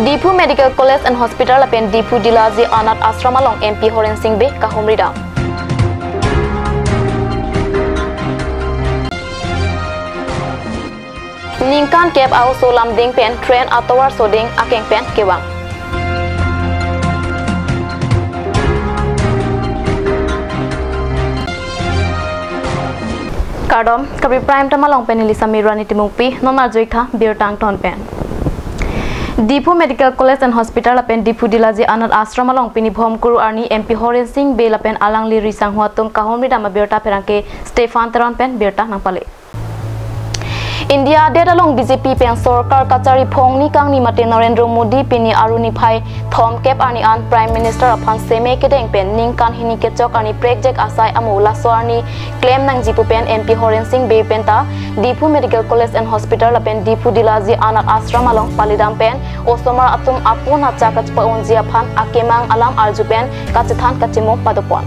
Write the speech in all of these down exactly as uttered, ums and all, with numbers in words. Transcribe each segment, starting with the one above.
Diphu Medical College and Hospital lapen Diphu Dilaji Anath Ashram along M P Horen Sing Bey kahumri dam. Ningkan kep a-oso lamding pen train atovar soding akeng pen kevang. Kardom, Karbi Prime Time along pen neli Samirani Timungpi, non arjuik tha birta angton pen. Diphu Medical College and Hospital lapen Diphu Dilaji Anath Ashram along pini Bhomkuru arni M P Horen Sing Bey lapen alangli risanghu atum kahumri dam abirta pherangke Stephen Teron pen birta nangpale. India adet along B J P pen sorkar kachari phongni kangni mate Narendra Modi pini Aru niphai thomkep arni an Prime Minister aphan seme kedeng pen ningkan hini kechok arni prekjak asai amo laso arni klem nangji pu pen M P Horen Sing Bey penta Diphu Medical College and Hospital lapen Diphu Dilaji Anath Ashram along pali dam pen osomar atum apun acha kachepahunji aphan akemang alam arju pen kachethan kachemung padopon.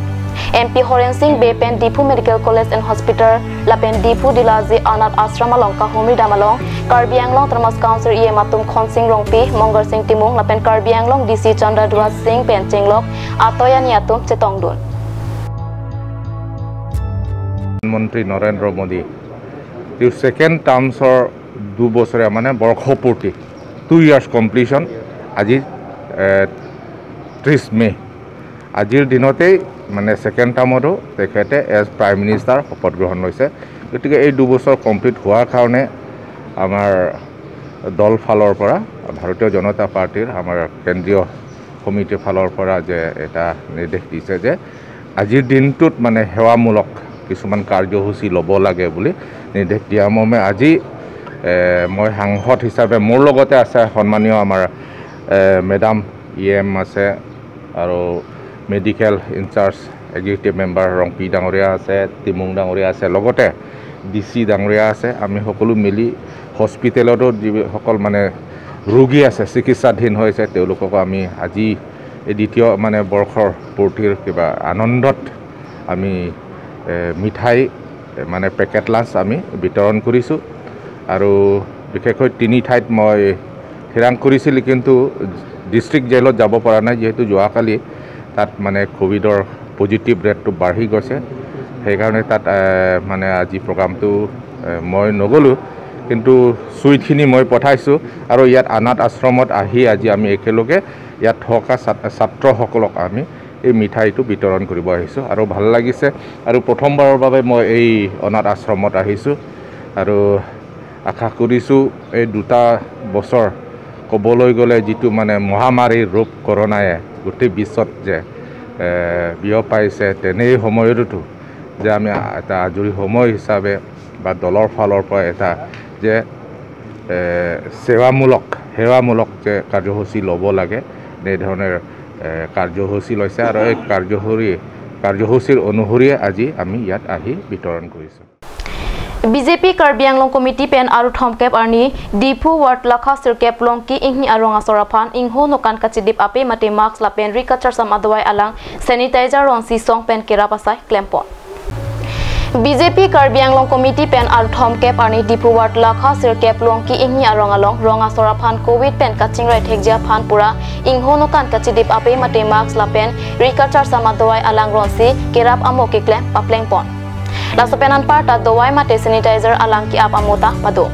M P Horen Sing Bey pen Diphu Medical College and Hospital lapen Diphu Dilaji Anath Ashram along kahumri dam along Karbi Anglong Autonomous Council E M atum Khonsing Rongpi, Mongar Sing Timung lapen Karbi Anglong D C Chandra Duar Sing pen chenglok atoyani atum chetongdun. মন্ত্ৰী নৰেন্দ্ৰ মোদী তেওঁৰ ছেকেণ্ড টাৰ্মছৰ দুবছৰীয়া মানে বৰ্ষপূৰ্তি, two years completion আজি, এ, ত্ৰিছ মে। আজিৰ দিনতেই মানে ছেকেণ্ড টাৰ্মতো তেখেতে এজ প্ৰাইম মিনিষ্টাৰ শপত গ্ৰহণ লৈছে। গতিকে এই দুবছৰ কমপ্লিট হোৱাৰ কাৰণে আমাৰ দল ফালৰ পৰা, ভাৰতীয় জনতা পাৰ্টীৰ আমাৰ কেন্দ্ৰীয় সমিতিৰ ফালৰ পৰা যে এটা নিৰ্দেশ দিছে যে আজিৰ দিনটোত মানে সেৱামূলক কিছুমান কাৰ্যসূচী ল'ব লাগে বুলি নিৰ্দেশ দিয়া মৰ্মে আজি, এ, মই সাংসদ হিচাপে মোৰ লগতে আছে সন্মানীয় আমাৰ, এ, মেডাম ই এম আছে আৰু medical in-charge executive member Rongpi ডাঙৰীয়া আছে, টিমুং ডাঙৰীয়া আছে, লগতে ডি চি ডাঙৰীয়া আছে। আমি সকলো মিলি হস্পিটেলতো যিসকল মানে ৰোগী আছে, চিকিৎসাধীন হৈছে, তেওঁলোককো আমি আজি এই দ্বিতীয় মানে বৰ্ষৰ পূৰ্তিৰ কিবা আনন্দত আমি, এ, মিঠাই, এ, মানে পেকেট লাঞ্চ আমি বিতৰণ কৰিছোঁ। আৰু বিশেষকৈ তিনি ঠাইত মই থিৰাং কৰিছিলোঁ, কিন্তু ডিষ্ট্ৰিক্ট জেলত যাব পৰা নাই, যিহেতু যোৱাকালি তাত মানে ক'ভিডৰ পজিটিভ ৰেটটো বাঢ়ি গৈছে। সেইকাৰণে তাত, এ, মানে আজি প্ৰগ্ৰামটো, এ, মই নগ'লোঁ, কিন্তু চুইটখিনি মই পঠাইছোঁ। আৰু ইয়াত অনাথ আশ্ৰমত আহি আজি আমি একেলগে ইয়াত থকা ছাত-, ছাত্ৰসকলক আমি এই মিঠাইটো বিতৰণ কৰিব আহিছোঁ আৰু ভাল লাগিছে। আৰু প্ৰথমবাৰৰ বাবে মই এই অনাথ আশ্ৰমত আহিছোঁ আৰু আশা কৰিছোঁ এই দুটা বছৰ ক'বলৈ গ'লে যিটো মানে মহামাৰীৰ ৰূপ কৰোণায়ে গোটেই বিশ্বত যে, এ, বিয়পাইছে, তেনে সময়তো যে আমি এটা আজৰি সময় হিচাপে বা দলৰ ফালৰ পৰা এটা যে, এ, সেৱামূলক, সেৱামূলক যে কাৰ্যসূচী ল'ব লাগে, এনেধৰণৰ, এ, কাৰ্যসূচী লৈছে আৰু এই কাৰ্যসূচী, কাৰ্যসূচীৰ অনুসৰিয়ে আজি আমি ইয়াত আহি বিতৰণ কৰিছোঁ। B J P Karbi Anglong Committee pen Aru thomkep arni Diphu Ward lakha sirkep Longki Ingni arong asor aphan ingho nokan kachidip ape mate mask lapen ri kacharsam adawai alang sanitizer ronsi song pen kerap asai klempon. B J P Karbi Anglong Committee pen Aru thomkep arni Diphu Ward lakha sirkep Longki Ingni arong along rong asor aphan Covid pen kachingrai thekji aphan pura ingho nokan kachidip ape mate mask lapen ri kacharsam adawai alang ronsi kerap amo keklem paplengpon. Laso pen anparta dawai mate sanitizer alang ke-ap amo ta pado.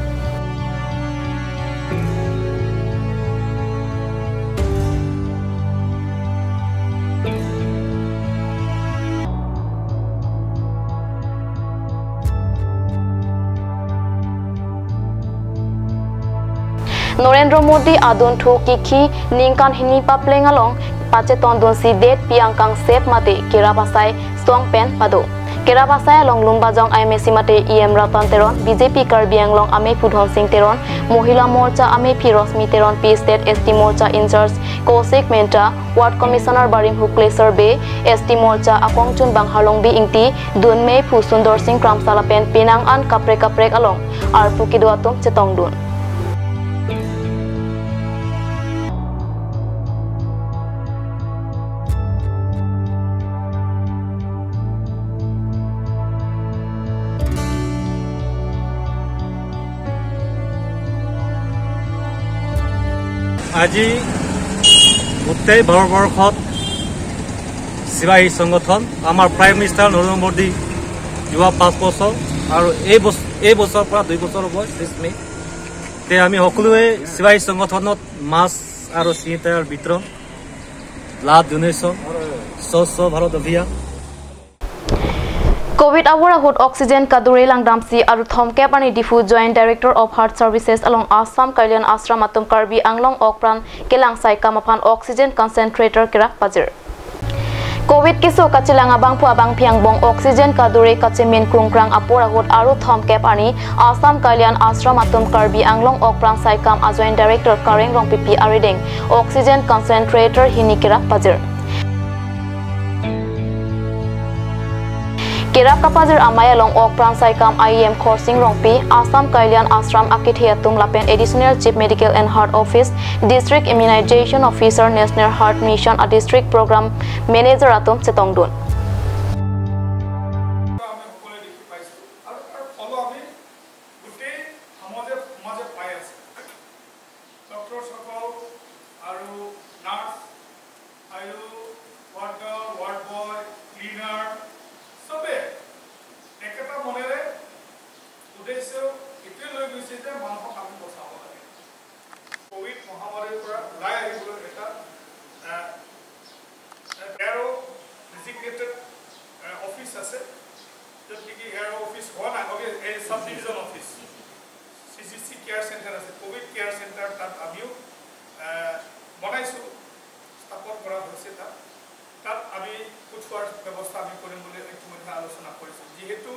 Narendra Modi adunthu kikhi ningkan hini papleng along pachetondunsi detpi angkang sep mate kerap asai song pen pado. Kerap asai along Lumbajong I M A C mate E M Ratan Teron, B J P Karbi Anglong amephu Dhonsing Teron, Mohila Morcha amephi Rosmi Teronpi, State S T Morcha in-charge Kaushik Mehta, Ward Commissioner Barim Huklesar Bey, S T Morcha akongchunbang Harlongbi Ingti, dunmephu Sundor Sing Kramsa lapen penang an kaprek kaprek along arpu kedo atum chetongdun. আজি গোটেই ভাৰতবৰ্ষত চিপাহী সংগঠন, আমাৰ prime minister Narendra মোদী যোৱা পাঁচ বছৰ আৰু এই বছ-, এই বছৰৰ পৰা দুই বছৰ হ'ব, ত্ৰিছ মে। তে আমি সকলোৱে চিপাহী সংগঠনত মাস্ক আৰু চেনিটাইজাৰ বিতৰণ, ব্লাড ডনেশ্যন, স্বচ্ছ ভাৰত অভিযান। Covid abor ahut oxygen kadure langdamsi aru thomkep arni Diphu Joint Director of Heart Services along Assam Kalyan Ashram atum Karbi Anglong okpran kelang saikam aphan oxygen concentrator kerap pajir. Covid keso kachelang abangphu abangphi angbong oxygen kadure kachemen krungkrang apor ahut aru thomkep arni Assam Kalyan Ashram atum Karbi Anglong okpran saikam a Joint Director Kareng Rongpipi arideng oxygen concentrator hini kerap pajir. Kerap kapajir amei along okpran saikam I E M Khorsing Rongpi, Assam Kalyan Ashram akethe atum lapen Additional Chief Medical and Heart Office, District Immunization Officer, National Heart Mission a District Program Manager atum chetongdun. আমি সকলোৱে দেখি পাইছোঁ আৰু তাৰ ফলো আমি গোটেই সমাজে, সমাজে পাই আছে। ডক্টৰসকল আৰু নাৰ্ছ আৰু ward girl, ward boy, cleaner, চবে একেটা মনেৰে উদ্দেশ্য এইটোৱে লৈ গৈছে যে মানুহক আমি বচাব লাগে। কভিড মহামাৰীৰ পৰা ওলাই আহিবলৈ এটা, আহ, এ আৰ অ' ডেজিগনেটেড, এ, অফিচ আছে, য'ত নেকি এ আৰ অ' অফিচ হোৱা নাই, অবি-, এই চাব ডিভিজন অফিচ, চি চি চি কেয়াৰ চেণ্টাৰ আছে, কভিড কেয়াৰ চেণ্টাৰ তাত আমিও, এ, বনাইছোঁ, স্থাপন কৰা হৈছে তাত। তাত আমি কোঠাৰ ব্যৱস্থা আমি কৰিম বুলি ইতিমধ্যে আলোচনা কৰিছোঁ। যিহেতু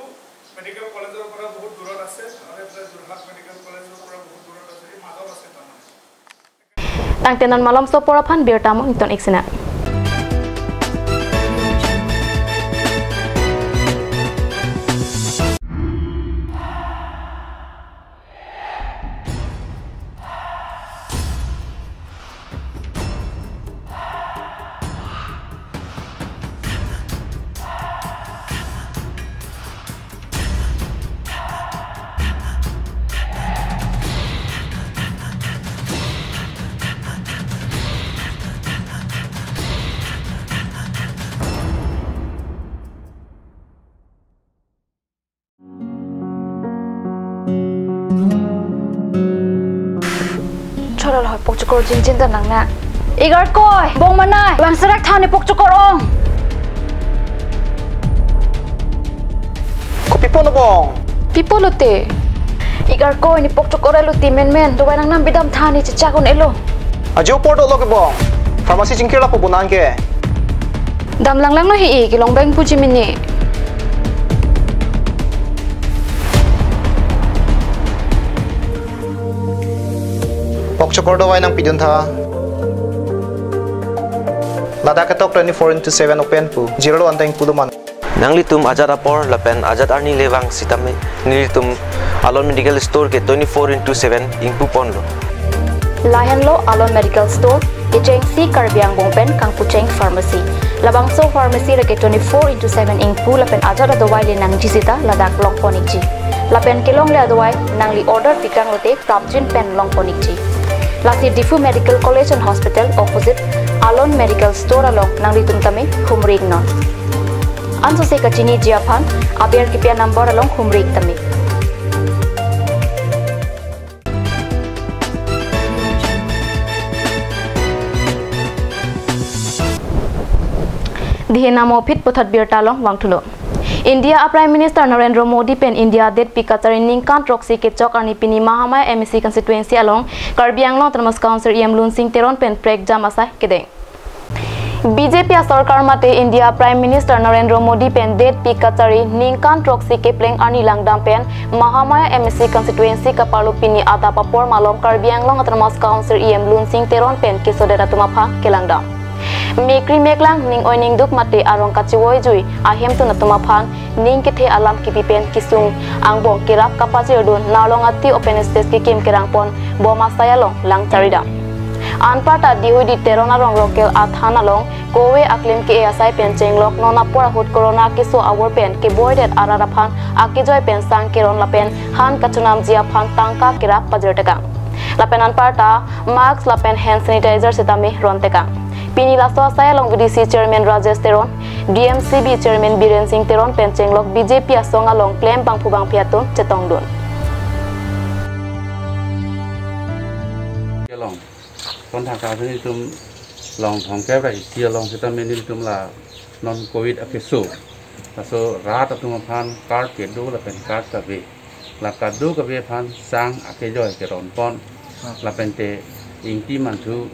মেডিকেল কলেজৰ পৰা বহুত দূৰত আছে, আৰু এইফালে যোৰহাট মেডিকেল কলেজৰ পৰা বহুত দূৰত আছে, এই মাজত আছে তাৰমানে। Tangte non malomso apor aphan birta mo ington iksina. Chorol hoi pokchokor jinjin ta nang na. Igarkoi, bong manai, bang serak thani pokchokor ong. Kopi pon bong? Pi pulote? Igarkoi, ne pokchokor elo ti menmen, dovai nangnam bidam thani chechak un-elo. Ajo apor dolo ke bong. Pharmacy chingkir lapu bonang ke. Dam langlanglo hi-i, kelong bang puji mini. Pokchokor dovai nangpidun tha. Ladak ketok twenty-four into seven open pu. Zero lo anteng pulo man. Nanglitum ajat apor lapen ajat arni le vang sitame nelitum Alon Medical Store ke twenty-four into seven ingpu ponlo. Lahenlo Alon Medical Store, kechengsi Karbi angbong pen kangpucheng pharmacy. Labangso pharmacy lake twenty-four into seven ingpu lapen ajat adovai le nangji sita ladak long pon ikji. Lapen kelongle adovai nangli order pikang lote prapjin pen long pon ikji. Lasi Diphu Medical College and Hospital opposite Alon Medical Store along nanglitum tame humri iknon. Ansose kachiniji aphan aber kipi a number along humri ik tame. Dihena mo phit puthot birta along vangthulo. India a Prime Minister Narendra Modi pen India detpi kachari ningkan throksi kechok arni pini Mahamaya M A C constituency along Karbi Anglong Autonomous Council E M Lunsing Teron pen prekjam asai kedeng. B J P a sorkar mate India Prime Minister Narendra Modi pen detpi kachari ningkan throksi kepleng arni langdam pen Mahamaya M A C constituency kaparlo pini adap apor malom Karbi Anglong Autonomous Council E M Lunsing Teron pen kesodet atum aphan kelangdam. Mekri meklang, ning oi ning duk mate arong kachevoi jui ahemtun atum aphan ning kethe alam kipi pen kesung angbong kerap kapachirdun Narlong Ati open stage kekim kerang pon bom asai along lang charidam. Anparta Dihui di Teron arong Rokel athan along kove aklem ke-e asai pen chenglok non apor ahut corona keso avur pen keboidet arat aphan akejoi pen sang keron lapen han kachonamji aphan tangka kerap pajir tekang. Lapen anparta mask lapen hand sanitizer sitame rontekang. Pini laso asai along V D C Chairman Rajesh Teron, D M C B Chairman Biren Singh Teron pen chenglok B J P asong along klem bangphu bangphi atum chetongdun. Along, konthak ta nelitum along thomkep ra isi along sitame nelitum la non covid akeso. Laso rat atum aphan card kedo lapen card kave. La kadokave aphan sang akejoi keronpon. Ha. Lapen te ingti manthu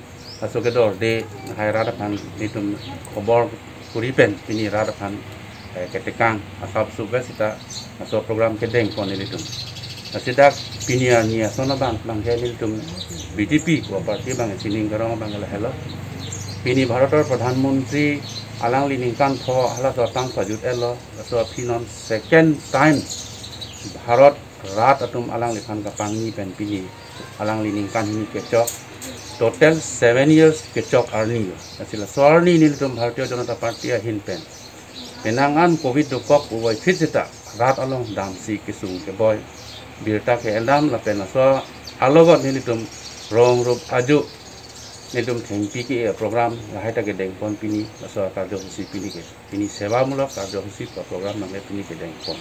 laso kedorde lahai rat aphan nelitum khobor kuri pen pini rat aphan, eh, ketekang asap subes sita laso program kedengpon nelitum. Lasi dak pini arni ason abang abangke nelitum B J P ko party abang sining karong abang lahelo. Pini Bharat Pradhan Mantri alangli ningkan tho halaso atang pajut-etlo. Laso aphi non second time Bharat rat atum alangliphan kapangni pen pini alangli ningkan hini kechok, total seven years kechok arni. Lasi laso arni nelitum Bharatiya Janata Party ahin pen penang an covid dokok puvoiphit sita rat along damsi kesung keboi birta ke-endam lapen laso alogot nelitum rong rup ajo nelitum thengpi ke program lahai ta kedengpon pini laso karjosuchi pini ke, pini sevamulok karjosuchi pa program nangke pini kedengpon.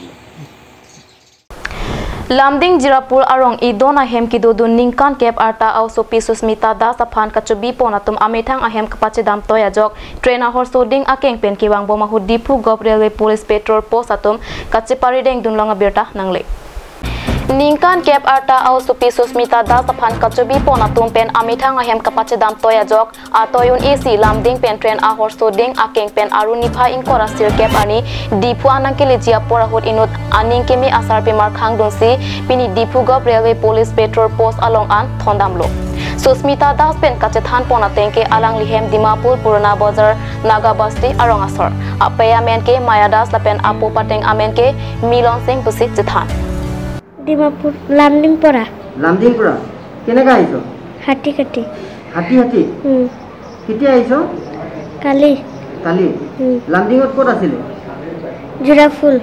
Lumding Jirapur arong idon ahem kedodun ningkan kep arta aosopi Susmita Das aphan kachobipon atum amethang ahem kapachedam toi ajok train ahorso ding akeng pen kevangbom ahut Diphu Govt Railway Police Patrol Post atum kacheparidengdunlong abirta nangle. Ningkan kep arta aosopi Susmita Das aphan kachobipon atum pen amethang ahem kapachedam toi ajok atoi un-esi Lumding pen train ahorso ding akeng pen Aru niphai ingkoi ra sirkep arni Diphu anang keleji apor ahut inut aning keme asarpimar khangdunsi pini Diphu Govt Railway Police Patrol Post along an thondamlo. Susmita Das pen kachethanpon ateng ke alangli hem Dimapur Purana Bazar Naga Basti arong asor. Apei amen ke Maya Das lapen apo pateng amen ke Milon Singh pusi chethan. Dimapur, লামডিং পৰা। লামডিং পৰা? কেনেকে আহিছ? হাতী কাটি। হাতী হাতী? উম। কেতিয়া আহিছ? কালি। কালি? উম। লামডিঙত ক'ত আছিলে? জোৰাফুল।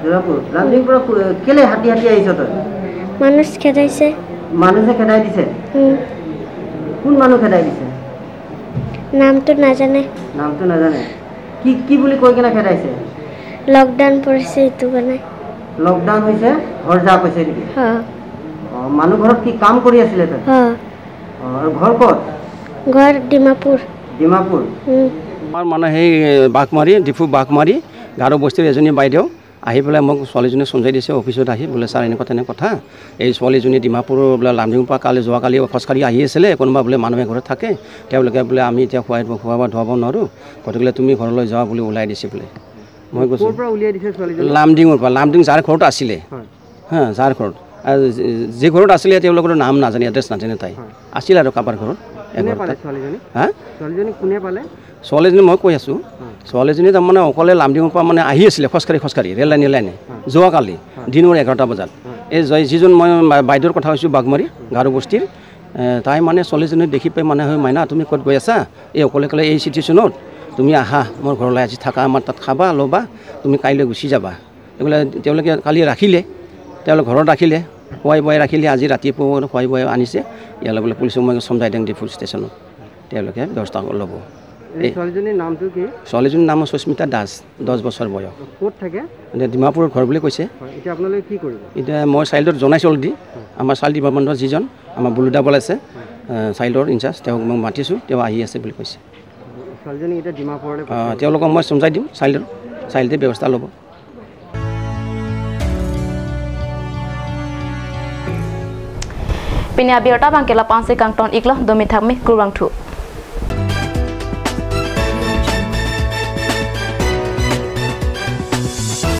জোৰাফুল। লামডিং পৰা কো-, কেলে হাতী হাতী আহিছ তই? মানুহ খেদাইছে। মানুহে খেদাই দিছে? উম। কোন মানুহ খেদাই দিছে? নামটো নাজানে। নামটো নাজানে? কি, কি বুলি কৈ কিনে খেদাইছে? লকডাউন পৰিছে, এইটো কাৰণে। লকডাউন হৈছে, ঘৰ যা কৈছে নেকি? অ। অ, মানুহ ঘৰত কি কাম কৰি আছিলে তাত? অ। অ, আৰু ঘৰ ক'ত? ঘৰ ডিমাপুৰ। ডিমাপুৰ? উম। আমাৰ মানে সেই, এ, বাঘমাৰী, ডিফু বাঘমাৰী, গাৰো বস্তিৰ এজনী বাইদেউ আহি পেলাই মোক ছোৱালীজনীয়ে চমজাই দিছে অফিচত আহি, বোলে, "ছাৰ, এনেকুৱা তেনেকুৱা কথা, এই ছোৱালীজনী ডিমাপুৰ বোলে লামডিং পৰা কালি, যোৱাকালি খোজকাঢ়ি আহি আছিলে, কোনোবা বোলে মানুহ এঘৰত থাকে, তেওঁলোকে বোলে আমি এতিয়া খোৱাই, খোৱা বোৱা ধুৱাব নোৱাৰোঁ, গতিকে তুমি ঘৰলৈ যোৱা" বুলি ওলাই দিছে বোলে। মই কৈছোঁ, ক'ৰ পৰা উলিয়াই দিছে ছোৱালীজনী? লামডিঙৰ পৰা, লামডিং যাৰ ঘৰত আছিলে। হয়। হা, যাৰ ঘৰত। আৰু যি, যি ঘৰত আছিলে, তেওঁলোকৰ নাম নাজানে, এড্ৰেছ নাজানে তাই। হয়। আছিল আৰু কাৰোবাৰ ঘৰত, কোনে এঘৰত পালে তাত। ছোৱালীজনী? হা? ছোৱালীজনী কোনে পালে? ছোৱালীজনী মই কৈ আছোঁ। হয়। ছোৱালীজনী তাৰমানে অকলে লামডিঙৰ পৰা মানে আহি আছিলে খোজকাঢ়ি, খোজকাঢ়ি, ৰেল লাইনে, লাইনে। হয়। যোৱাকালি, হয়। দিনৰ এঘাৰটা বজাত। হয়। এই জয়-, যিজন মই বা-, বাইদেউৰ কথা কৈছোঁ, বাঘমাৰী, হয়। গাৰো বস্তিৰ, এ, তাই মানে ছোৱালীজনী দেখি পাই মানে, "হয় মাইনা, তুমি ক'ত গৈ আছা? এই অকলে অকলে এই চিটুৱেশ্যনত তুমি আহা, মোৰ ঘৰলৈ আজি থাকা, আমাৰ তাত খাবা, ল'বা, তুমি কাইলৈ গুচি যাবা।" এইবোলে তেওঁলোকে কালি ৰাখিলে, তেওঁলোক ঘৰত ৰাখিলে, খুৱাই বুৱাই ৰাখিলে, আজি ৰাতিপুৱা খুৱাই বুৱাই আনিছে, ইয়াৰ লগে লগে পুলিচক মই চমজাই দিম ডিফু ষ্টেচনত, তেওঁলোকে ব্যৱস্থা ল'ব। এই এই ছোৱালীজনীৰ নামটো কি? ছোৱালীজনীৰ নাম সুস্মিতা দাস, দহ বছৰ বয়স। ক'ত থাকে? এতিয়া ডিমাপুৰৰ ঘৰ বুলি কৈছে। হয়, এতিয়া আপোনালোকে কি কৰিব? এতিয়া মই চাইল্ডত জনাইছোঁ অলৰেডি, হয়। আমাৰ চাইল্ড ডিপাৰ্টমেণ্টৰ যিজন আমাৰ বুলু ডাবল আছে, হয়। এ, চাইল্ডৰ ইনচাৰ্জ, তেওঁক মই মাতিছোঁ, তেওঁ আহি আছে বুলি কৈছে। ছোৱালীজনীক এতিয়া ডিমাপুৰলৈ আ, পঠিয়াব। তেওঁলোকক মই চমজাই দিম, চাইল্ডৰ, চাইল্ডে ব্যৱস্থা ল'ব। Pini abirta abangke la-an si kangton iklo, domi thakmi, kurvangthu.